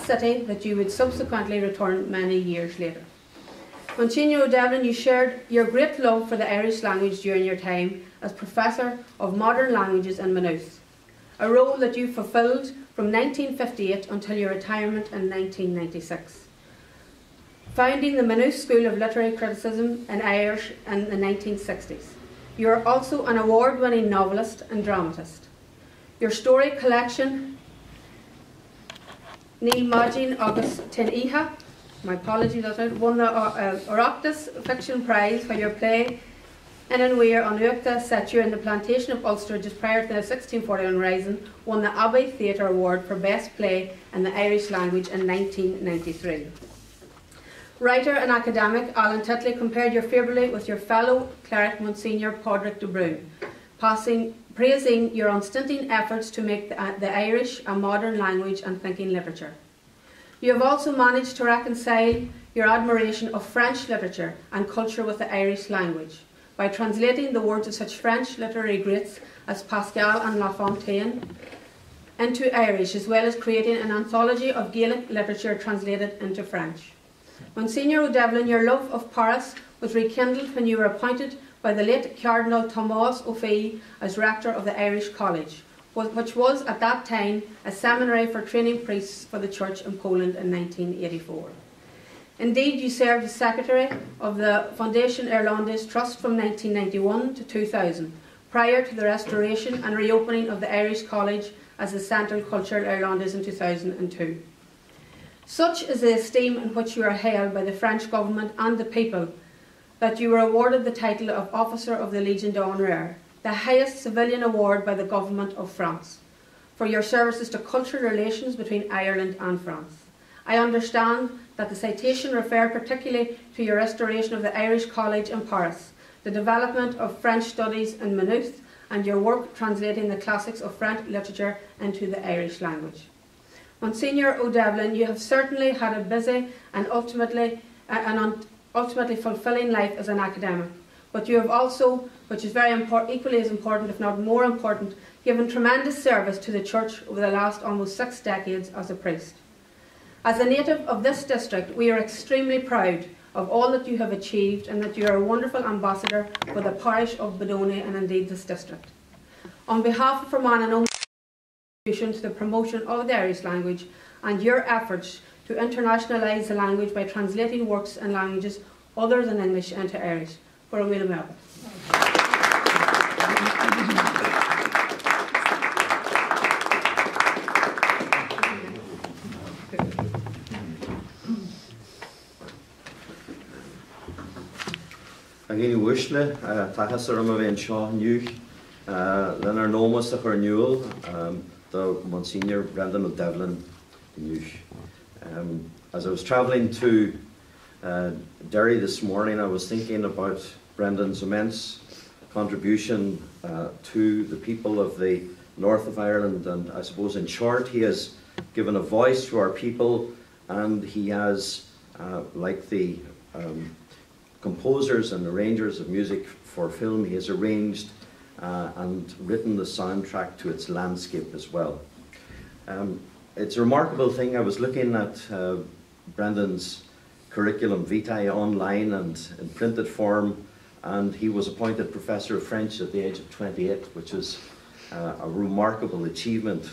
city that you would subsequently return many years later. Monsignor O'Devlin, you shared your great love for the Irish language during your time as Professor of Modern Languages in Maynooth, a role that you fulfilled from 1958 until your retirement in 1996. Founding the Maynooth School of Literary Criticism in Irish in the 1960s. You are also an award-winning novelist and dramatist. Your story collection, Níl Maidin agus Tinn Oíche, my apologies, won the uh, Oireachtas Fiction Prize for your play In Weir on Uachta set during the plantation of Ulster just prior to the 1641 Rising, won the Abbey Theatre Award for Best Play in the Irish Language in 1993. Writer and academic Alan Titley compared your favourably with your fellow cleric Monsignor Padraig de Brún, passing, praising your unstinting efforts to make the, uh, the Irish a modern language and thinking literature. You have also managed to reconcile your admiration of French literature and culture with the Irish language by translating the words of such French literary greats as Pascal and La Fontaine into Irish, as well as creating an anthology of Gaelic literature translated into French. Monsignor O'Devlin, your love of Paris was rekindled when you were appointed by the late Cardinal Thomas O'Fee as rector of the Irish College, which was at that time a seminary for training priests for the Church in Poland in 1984. Indeed, you served as secretary of the Foundation Irlandaise Trust from 1991 to 2000, prior to the restoration and reopening of the Irish College as the Central Cultural Irlandaise in 2002. Such is the esteem in which you are held by the French government and the people that you were awarded the title of Officer of the Legion d'Honneur, the highest civilian award by the government of France, for your services to cultural relations between Ireland and France. I understand that the citation referred particularly to your restoration of the Irish College in Paris, the development of French studies in Maynooth, and your work translating the classics of French literature into the Irish language. Monsignor O'Devlin, you have certainly had a busy and ultimately, uh, an ultimately fulfilling life as an academic. But you have also, which is very important, equally as important, if not more important, given tremendous service to the Church over the last almost six decades as a priest. As a native of this district, we are extremely proud of all that you have achieved and that you are a wonderful ambassador for the parish of Badoni and indeed this district. On behalf of Fermanagh and to the promotion of the Irish language and your efforts to internationalise the language by translating works in languages other than English into Irish. For a wheel A dhaoine uaisle, tá áthas orm a bheith anseo inniu lenár n-ómós a chur in iúl do Monsignor Brendan O'Devlin inniu. As I was travelling to uh, Derry this morning, I was thinking about Brendan's immense contribution uh, to the people of the north of Ireland and I suppose in short he has given a voice to our people and he has, uh, like the um, composers and arrangers of music for film, he has arranged uh, and written the soundtrack to its landscape as well. Um, it's a remarkable thing. I was looking at uh, Brendan's curriculum vitae online and in printed form, and he was appointed Professor of French at the age of 28, which is uh, a remarkable achievement.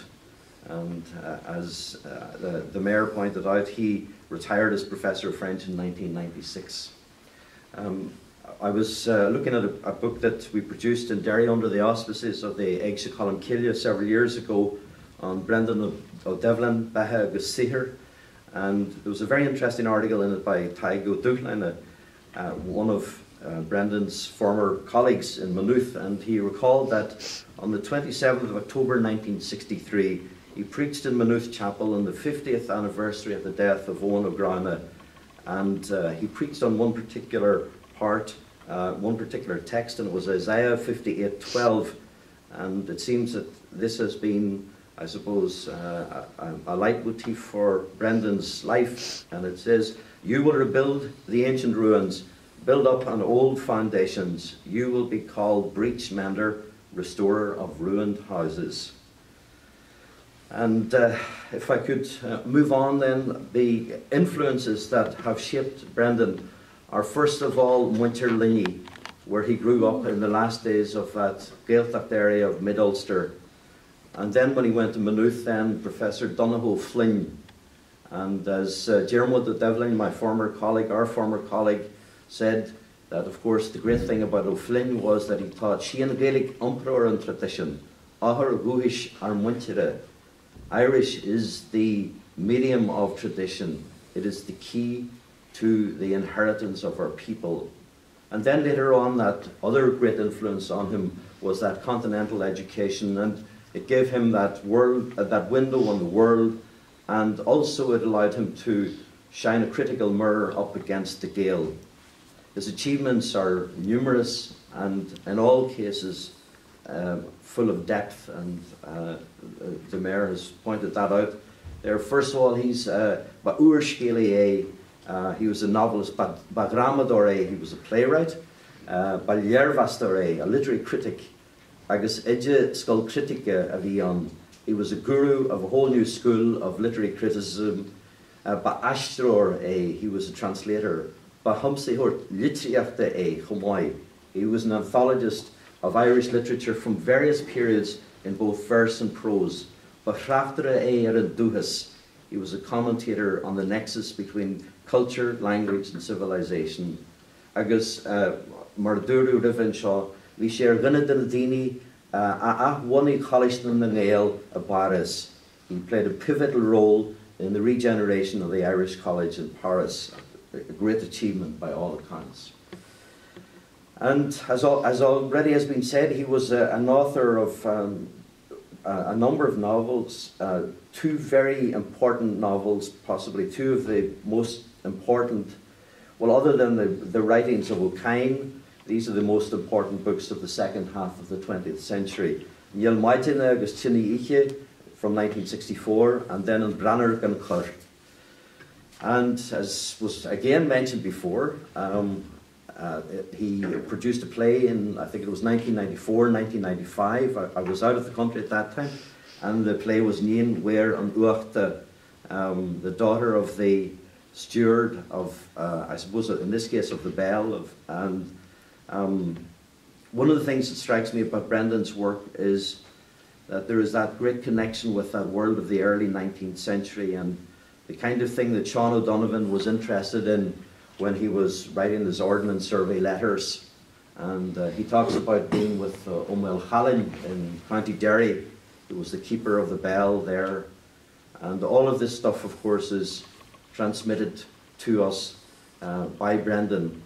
And uh, as uh, the, the mayor pointed out, he retired as Professor of French in 1996. Um, I was uh, looking at a, a book that we produced in Derry under the auspices of the Éigse Cholmcille several years ago on Brendan O'Devlin, Beatha agus Saothar, and there was a very interesting article in it by Tadhg Ó Dúshláine, uh, one of uh, Brendan's former colleagues in Maynooth, and he recalled that on the 27th of October 1963, he preached in Maynooth Chapel on the 50th anniversary of the death of Owen O'Grana, and uh, he preached on one particular part, uh, one particular text, and it was Isaiah 58:12, and it seems that this has been, I suppose, uh, a, a leitmotif for Brendan's life, and it says, "You will rebuild the ancient ruins, build up on old foundations. You will be called breach mender, restorer of ruined houses." And uh, if I could uh, move on then, the influences that have shaped Brendan are first of all Muintir Luinnigh, where he grew up in the last days of that Gaeltacht area of Mid-Ulster. And then when he went to Maynooth then, Professor Donnchadh Ó Floinn. And as uh, Diarmuid Ó Doibhlin, my former colleague, our former colleague, said that of course the great thing about Ó Floinn was that he taught sí an Ghaeilge iompróir an traidisiúin, athair dhúchais ár muintire. Irish is the medium of tradition. It is the key to the inheritance of our people. And then later on, that other great influence on him was that continental education, and it gave him that world, uh, that window on the world, and also it allowed him to shine a critical mirror up against the gale. His achievements are numerous and, in all cases, uh, full of depth, and uh, the mayor has pointed that out. There, first of all, he's uh, ba úrscéalaí é, uh, he was a novelist, ba drámadóir é, he was a playwright, uh, ba léirmheastóir é, a literary critic, agus oide scoil chritice a bhí ann. He was a guru of a whole new school of literary criticism. Uh, ba aistritheoir é, he was a translator. Ba thiomsaitheoir litríochta é chomh maith. He was an anthologist of Irish literature from various periods in both verse and prose. Ba thráchtaire é ar an dúchas. He was a commentator on the nexus between culture, language and civilization. Agus uh, mar a dúradh roimhe anseo, bhí sé ar dhuine de na daoine a athbhunaigh Coláiste na nGael i bPáras. He played a pivotal role in the regeneration of the Irish College in Paris, a great achievement by all accounts. And as, as already has been said, he was a, an author of um, a, a number of novels, uh, two very important novels, possibly two of the most important, well, other than the, the writings of Ó Cadhain, these are the most important books of the second half of the 20th century. Giall Maidine agus Tine Oíche from 1964, and then An Branar Gan Chur. And as was again mentioned before, um, uh, he produced a play in, I think it was 1994, 1995. I, I was out of the country at that time. And the play was Níon Mhaor an Uachta, um, the daughter of the steward of, uh, I suppose in this case, of the Bell. Of, and um, one of the things that strikes me about Brendan's work is that there is that great connection with that world of the early 19th century and the kind of thing that Sean O'Donovan was interested in when he was writing his Ordnance Survey letters. And uh, he talks about being with uh, Ó Maolchallann in County Derry, who was the keeper of the bell there. And all of this stuff, of course, is transmitted to us uh, by Brendan.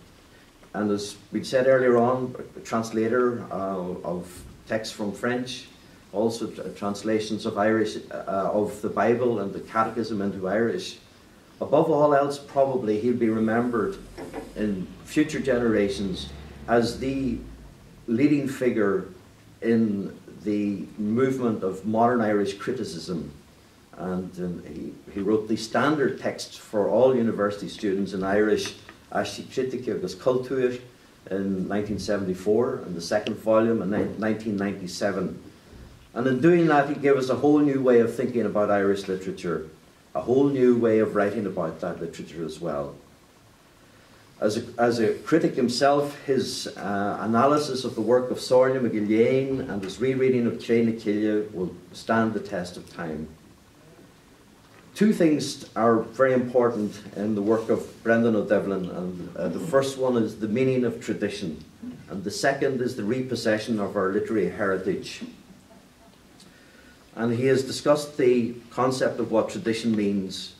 And as we said earlier on, a translator uh, of texts from French, also translations of Irish, uh, of the Bible and the Catechism into Irish. Above all else, probably he'll be remembered in future generations as the leading figure in the movement of modern Irish criticism. And um, he, he wrote the standard texts for all university students in Irish, Aistí Critice agus Cultúir, in 1974, and the second volume in 1997. And in doing that, he gave us a whole new way of thinking about Irish literature, a whole new way of writing about that literature as well. As a, as a critic himself, his uh, analysis of the work of Somhairle MacGill and his rereading of Cré na Cille will stand the test of time. Two things are very important in the work of Brendan Ó Doibhlin, and uh, the first one is the meaning of tradition, and the second is the repossession of our literary heritage. And he has discussed the concept of what tradition means.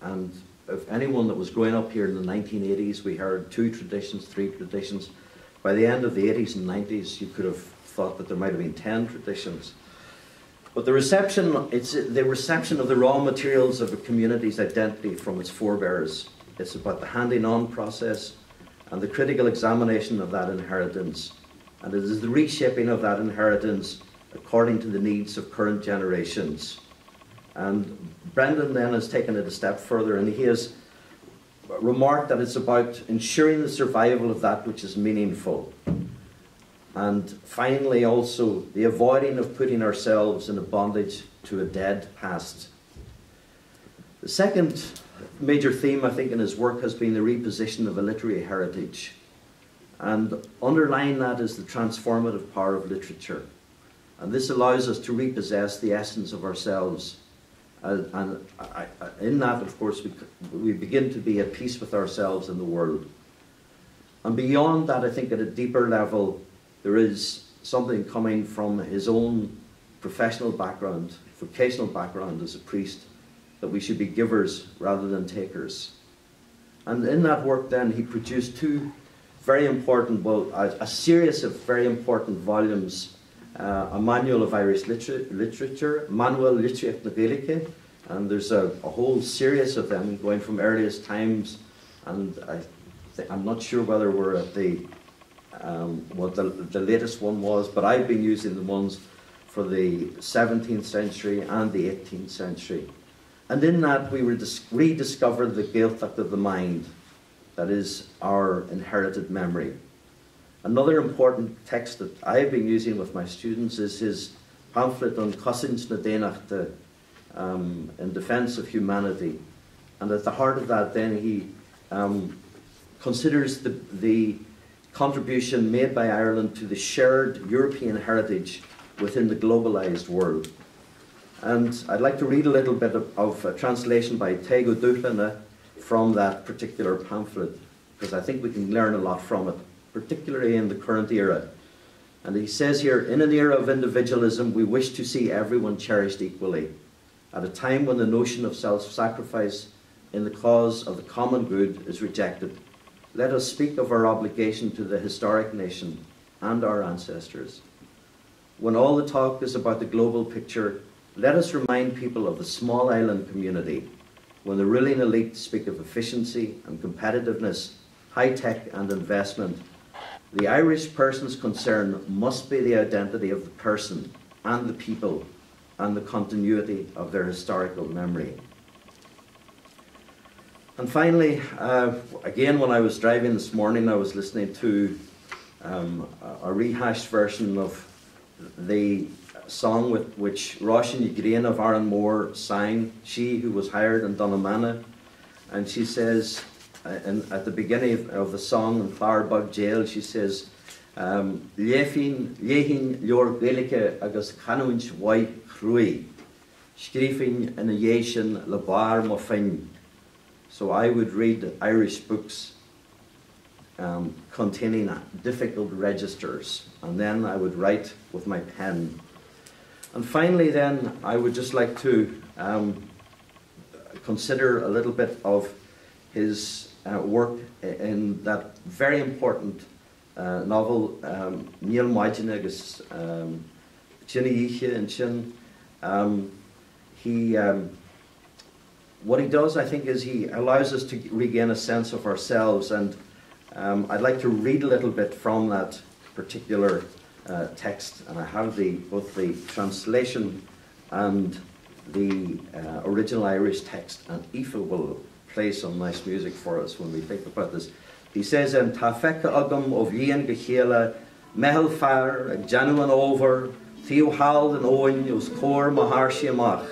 And if anyone that was growing up here in the 1980s, we heard two traditions, three traditions. By the end of the 80s and 90s, you could have thought that there might have been 10 traditions. But the reception, it's the reception of the raw materials of a community's identity from its forebears. It's about the handing on process and the critical examination of that inheritance. And it is the reshaping of that inheritance according to the needs of current generations. And Brendan then has taken it a step further and he has remarked that it's about ensuring the survival of that which is meaningful. And finally, also, the avoiding of putting ourselves in a bondage to a dead past. The second major theme, I think, in his work has been the reposition of a literary heritage. And underlying that is the transformative power of literature. And this allows us to repossess the essence of ourselves. And in that, of course, we begin to be at peace with ourselves and the world. And beyond that, I think at a deeper level, there is something coming from his own professional background, vocational background as a priest, that we should be givers rather than takers. And in that work then, he produced two very important, well, a series of very important volumes, a manual of Irish literature, Manual Litríocht na Gaeilge, and there's a whole series of them going from earliest times, and I'm not sure whether we're at the what the latest one was, but I've been using the ones for the 17th century and the 18th century. And in that we rediscovered the Gaeltacht of the mind, that is our inherited memory. Another important text that I've been using with my students is his pamphlet on Cosaint na Daonnachta, in defense of humanity. And at the heart of that then he considers the contribution made by Ireland to the shared European heritage within the globalized world. And I'd like to read a little bit of a translation by Tadhg Ó Dúshláine from that particular pamphlet, because I think we can learn a lot from it, particularly in the current era. And he says here, in an era of individualism, we wish to see everyone cherished equally. At a time when the notion of self-sacrifice in the cause of the common good is rejected, let us speak of our obligation to the historic nation and our ancestors. When all the talk is about the global picture, let us remind people of the small island community. When the ruling elite speak of efficiency and competitiveness, high tech and investment, the Irish person's concern must be the identity of the person and the people and the continuity of their historical memory. And finally, again, when I was driving this morning, I was listening to a rehashed version of the song with which Róisín Ní Ghrianna of Arranmore sang, she who was hired in Donemana. And she says, at the beginning of the song in Clár Bog Jail, she says, Léifinn leabhar Gaeilge agus canúint mhaith chruaidh, scríobhfainn ina dhiaidh sin le barr mo phinn. So I would read Irish books containing difficult registers, and then I would write with my pen. And finally then, I would just like to consider a little bit of his work in that very important novel, Néal Maidine agus Tine Oíche ansin. What he does, I think, is he allows us to regain a sense of ourselves, and I'd like to read a little bit from that particular text, and I have both the translation and the original Irish text, and Aoife will play some nice music for us when we think about this. He says, Tá feicthe agam ó bhliain go chéile, meitheal fear ag déanamh an fhómhair, taobh thall den abhainn os comhair mo thairse amach,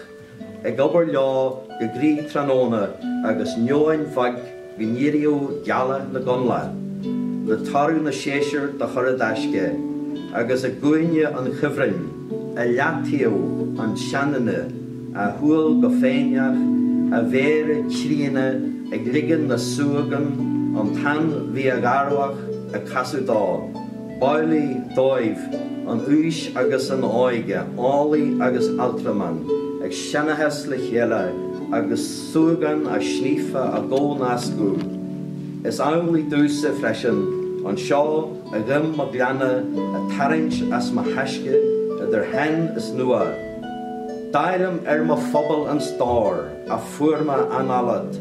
ag obair leo go groí tráthnóna agus neoin bheag go n-éiríodh gealach na gcoinnle, le toradh na séasúr do chur i dtaisce, agus i gcúinne an chuibhrinn, i leataobh an tseanduine, a shúil go foighneach, a mhéara críonna ag ligean na súgán an t-ainmhí garbhach ag casadh dó, b'amhlaidh dóibh an aois agus an óige, eolaí agus altraman, ag seanchas le chéile agus súgán a sníofa á gcomhnascadh. Is amhlaidh domhsa freisin, anseo i gcoim mo ghleanna ag tarraingt as mo thaisce idir shean is nua. Dáilim ar mo phobal an stór a fuair mé anallód,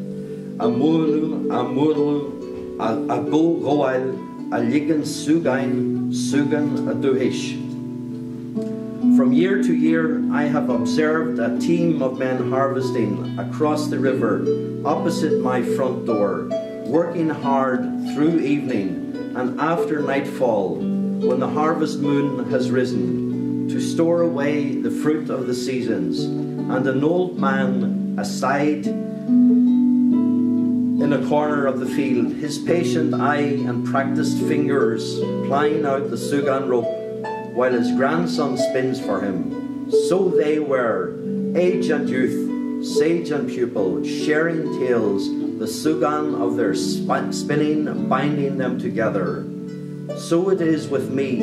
a mhúnlú, a mhúnlú, a gcomhghabháil, a ligean súgáin, súgán a dúchais. From year to year, I have observed a team of men harvesting across the river opposite my front door, working hard through evening and after nightfall, when the harvest moon has risen, to store away the fruit of the seasons, and an old man aside in a corner of the field, his patient eye and practiced fingers plying out the sugan rope, while his grandson spins for him. So they were, age and youth, sage and pupil, sharing tales, the sugan of their spinning binding them together. So it is with me,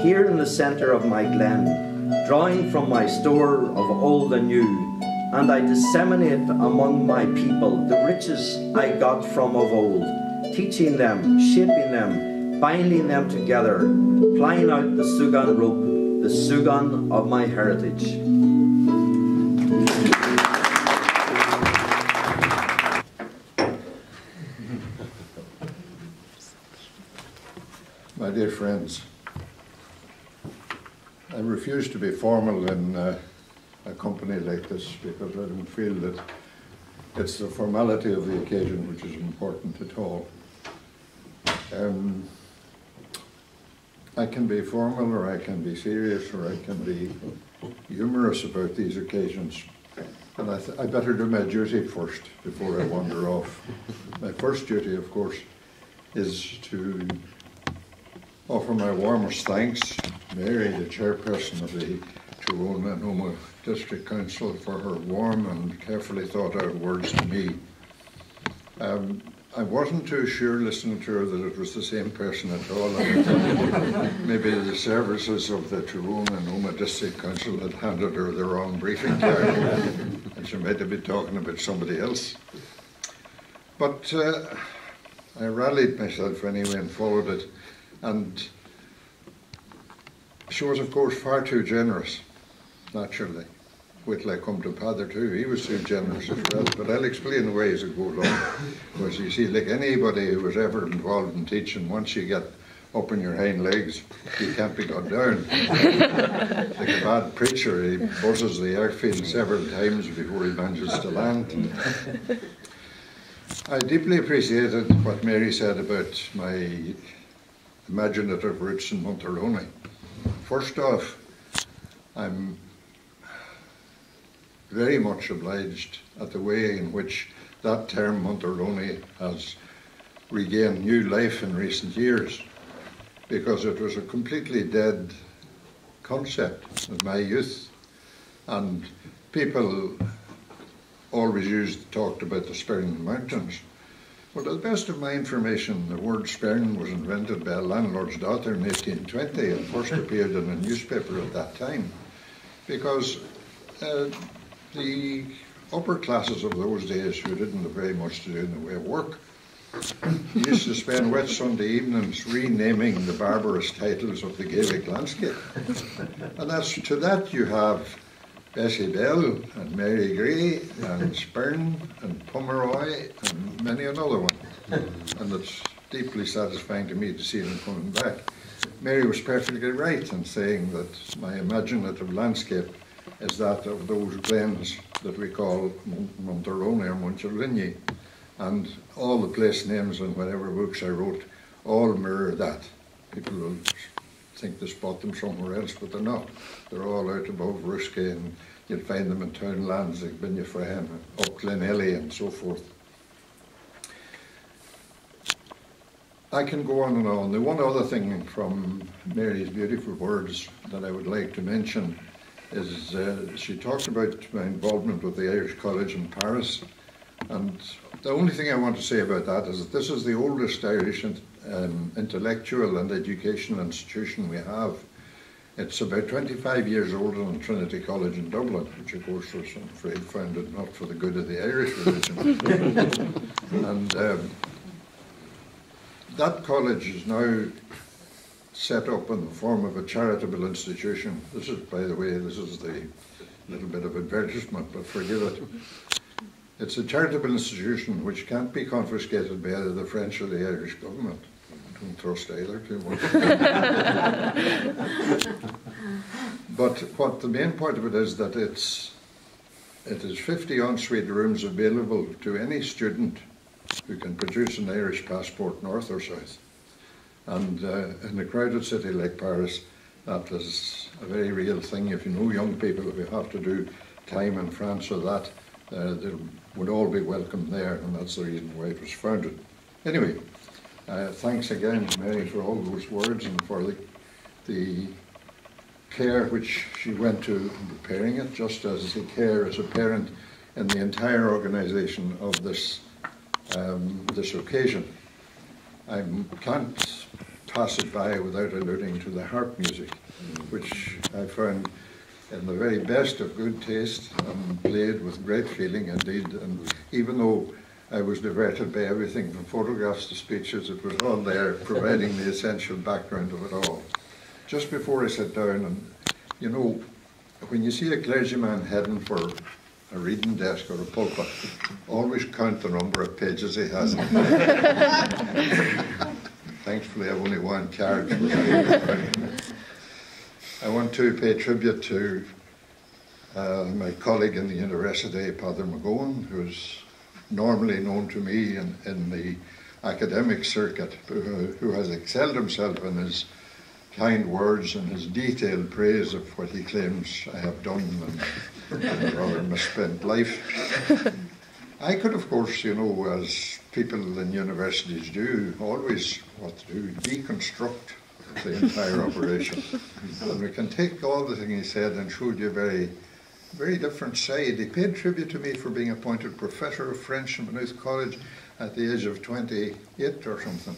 here in the centre of my glen, drawing from my store of old and new, and I disseminate among my people the riches I got from of old, teaching them, shaping them, binding them together, plying out the sugan rope, the sugan of my heritage. My dear friends, I refuse to be formal in uh, a company like this because I don't feel that it's the formality of the occasion which is important at all. Um, I can be formal or I can be serious or I can be humorous about these occasions. And I, I better do my duty first before I wander off. My first duty, of course, is to offer my warmest thanks, Mary, the chairperson of the Tyrone and Omagh District Council, for her warm and carefully thought out words to me. Um, I wasn't too sure listening to her that it was the same person at all. maybe the services of the Tyrone and Omagh District Council had handed her the wrong briefing card and she might have been talking about somebody else. But uh, I rallied myself anyway and followed it. And she was, of course, far too generous, naturally. Wait till I come to Pather too, he was too generous as well. But I'll explain the ways it go along. Because you see, like anybody who was ever involved in teaching, once you get up on your hind legs, you can't be got down. like a bad preacher, he buzzes the airfield several times before he manages to land. I deeply appreciated what Mary said about my imaginative roots in Monterone. First off, I'm very much obliged at the way in which that term Monterone has regained new life in recent years because it was a completely dead concept of my youth and people always used talked about the Sperrin Mountains. Well, to the best of my information, the word Sperrin was invented by a landlord's daughter in 1820 and first appeared in a newspaper at that time because uh, the upper classes of those days who didn't have very much to do in the way of work used to spend wet Sunday evenings renaming the barbarous titles of the Gaelic landscape. And that's to that you have Bessie Bell and Mary Gray and Spurn and Pomeroy and many another one. And it's deeply satisfying to me to see them coming back. Mary was perfectly right in saying that my imaginative landscape is that of those glens that we call Monterone or Monteligny. And all the place names and whatever books I wrote all mirror that. People will think they spot them somewhere else, but they're not. They're all out above Ruski and you'll find them in townlands like Binyafrahan, up Glenelly and so forth. I can go on and on. The one other thing from Mary's beautiful words that I would like to mention is uh, she talked about my involvement with the Irish College in Paris. And the only thing I want to say about that is that this is the oldest Irish um, intellectual and educational institution we have. It's about 25 years older than Trinity College in Dublin, which of course was, I'm afraid, founded not for the good of the Irish religion. and um, that college is now set up in the form of a charitable institution. This is, by the way, this is the little bit of advertisement, but forgive it. It's a charitable institution which can't be confiscated by either the French or the Irish government. I don't trust either too much. but what the main point of it is that it's it is 50 ensuite rooms available to any student who can produce an Irish passport, north or south. And uh, in a crowded city like Paris, That is a very real thing. If you know young people who have to do time in France or that, uh, they would all be welcome there, and that's the reason why it was founded. Anyway, uh, thanks again, Mary, for all those words and for the, the care which she went to in preparing it, just as the care as a parent in the entire organisation of this, um, this occasion. I can't pass it by without alluding to the harp music, which I found in the very best of good taste and played with great feeling indeed. And even though I was diverted by everything from photographs to speeches, it was all there, providing the essential background of it all. Just before I sat down, and you know, when you see a clergyman heading for a reading desk or a pulpit, always count the number of pages he has. Thankfully, I've only one charge. I want to pay tribute to uh, my colleague in the university, Father McGowan, who's normally known to me in, in the academic circuit, who, who has excelled himself in his kind words and his detailed praise of what he claims I have done and, and rather misspent life. I could, of course, you know, as people in universities do, always what to do, deconstruct the entire operation. And we can take all the things he said and showed you a very, very different side. He paid tribute to me for being appointed professor of French in Maynooth College at the age of 28 or something.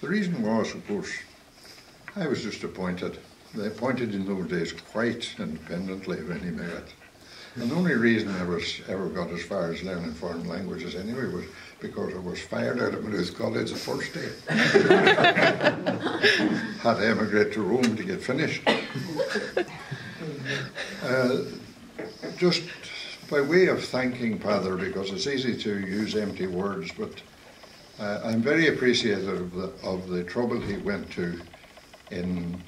The reason was, of course, I was just appointed. They appointed in those days quite independently of any merit. And the only reason I was ever got as far as learning foreign languages anyway was because I was fired out of Maynooth College the first day. Had to emigrate to Rome to get finished. Uh, just by way of thanking Father, because it's easy to use empty words, but uh, I'm very appreciative of the, of the trouble he went to in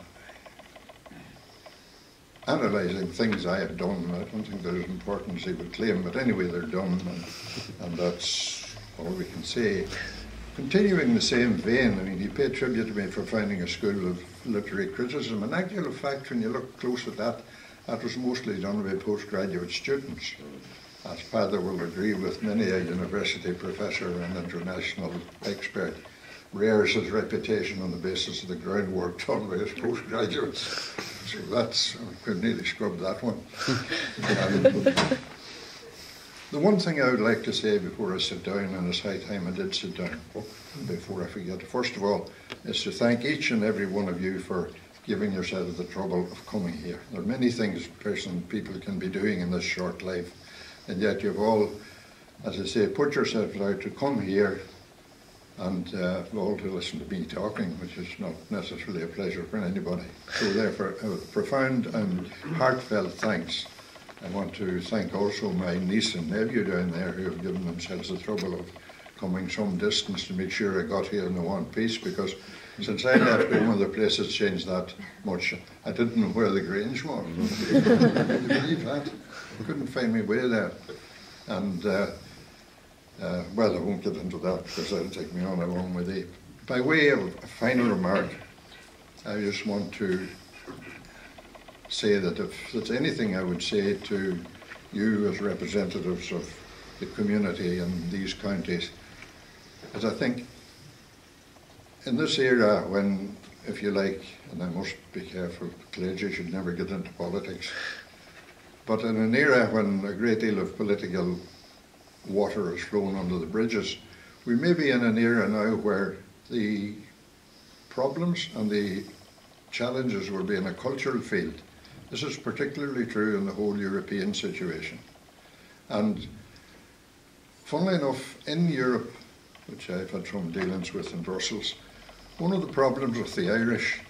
analysing things I have done. I don't think they're as important as he would claim, but anyway, they're done, and, and that's all we can say. Continuing the same vein, I mean, he paid tribute to me for finding a school of literary criticism. In actual fact, when you look close at that, that was mostly done by postgraduate students. As Father will agree with many a university professor and international expert, rears his reputation on the basis of the groundwork done by his postgraduates. So that's, I could nearly scrub that one. Um, the one thing I would like to say before I sit down, and it's high time I did sit down, before I forget, first of all, is to thank each and every one of you for giving yourself the trouble of coming here. There are many things person people can be doing in this short life, and yet you've all, as I say, put yourself out to come here and uh, all to listen to me talking, which is not necessarily a pleasure for anybody. So therefore, a profound and heartfelt thanks. I want to thank also my niece and nephew down there who have given themselves the trouble of coming some distance to make sure I got here in the one piece because since I left home, the place has changed that much. I didn't know where the Grange was. Can you believe that? I couldn't find my way there. And uh, Uh, well, I won't get into that because that'll take me on along with it. By way of a final remark, I just want to say that if there's anything I would say to you as representatives of the community in these counties, is I think in this era when, if you like, and I must be careful, clergy should never get into politics, but in an era when a great deal of political water has flown under the bridges. We may be in an era now where the problems and the challenges will be in a cultural field. This is particularly true in the whole European situation. And funnily enough, in Europe, which I've had some dealings with in Brussels, one of the problems with the Irish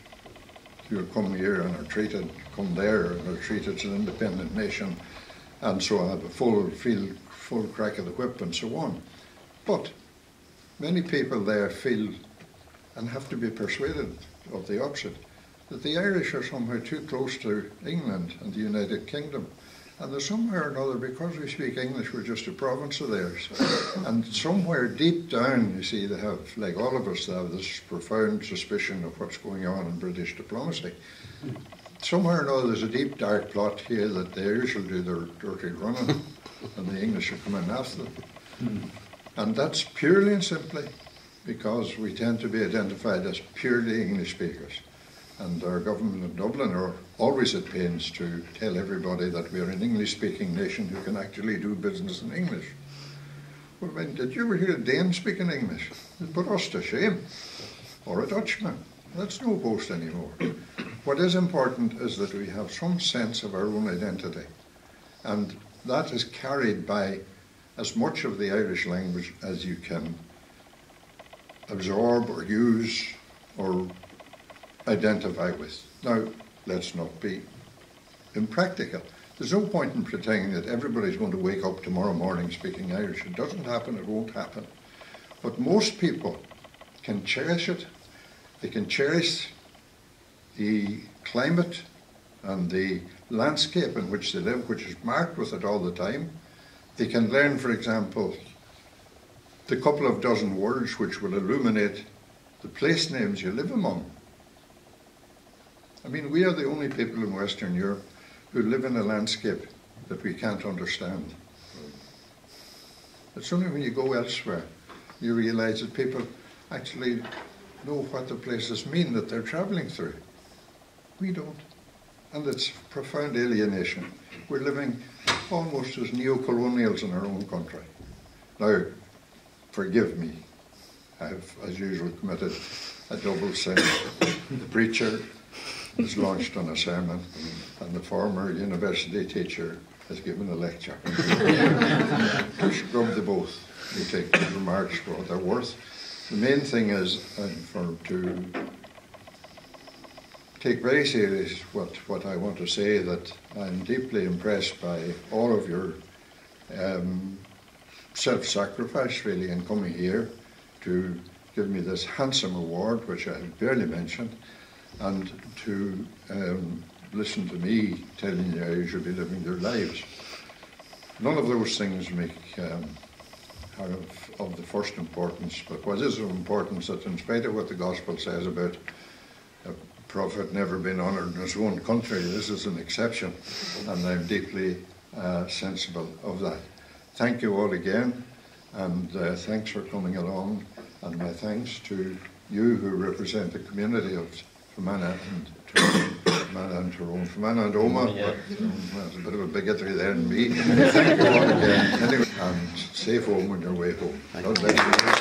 who come here and are treated, come there and are treated as an independent nation, and so have a full field full crack of the whip and so on. But many people there feel and have to be persuaded of the opposite, that the Irish are somehow too close to England and the United Kingdom. And that somewhere or another, because we speak English, we're just a province of theirs. and somewhere deep down, you see, they have, like all of us, they have this profound suspicion of what's going on in British diplomacy. Somewhere or another there's a deep dark plot here that the Irish will do their dirty running and the English will come in after them. Mm. And that's purely and simply because we tend to be identified as purely English speakers. And our government of Dublin are always at pains to tell everybody that we are an English-speaking nation who can actually do business in English. Well, I mean, did you ever hear a Dane speaking English? It put us to shame. Or a Dutchman. That's no boast anymore. What is important is that we have some sense of our own identity. And that is carried by as much of the Irish language as you can absorb or use or identify with. Now, let's not be impractical. There's no point in pretending that everybody's going to wake up tomorrow morning speaking Irish. It doesn't happen, it won't happen. But most people can cherish it. They can cherish the climate and the landscape in which they live, which is marked with it all the time. They can learn, for example, the couple of dozen words which will illuminate the place names you live among. I mean, we are the only people in Western Europe who live in a landscape that we can't understand. It's only when you go elsewhere you realize that people actually know what the places mean that they're traveling through. We don't. And it's profound alienation. We're living almost as neo-colonials in our own country. Now, forgive me. I've, as usual, committed a double sin. The preacher has launched on a sermon, and the former university teacher has given a lecture. Scrub the both. We take the remarks for what they're worth. The main thing is uh, for to take very serious what, what I want to say, that I'm deeply impressed by all of your um, self-sacrifice, really, in coming here to give me this handsome award, which I have barely mentioned, and to um, listen to me telling you how you should be living your lives. None of those things make um, are of, of the first importance, but what is of importance that in spite of what the gospel says about a prophet never been honoured in his own country, this is an exception, and I'm deeply uh, sensible of that. Thank you all again, and uh, thanks for coming along, and my thanks to you who represent the community of Fermanagh and Tyrone, Fermanagh and Tyrone, Fermanagh and Omagh, yeah. but um, there's a bit of a bigotry there in me. Thank you all again. Anyway, and safe home on your way home. Thank God bless you.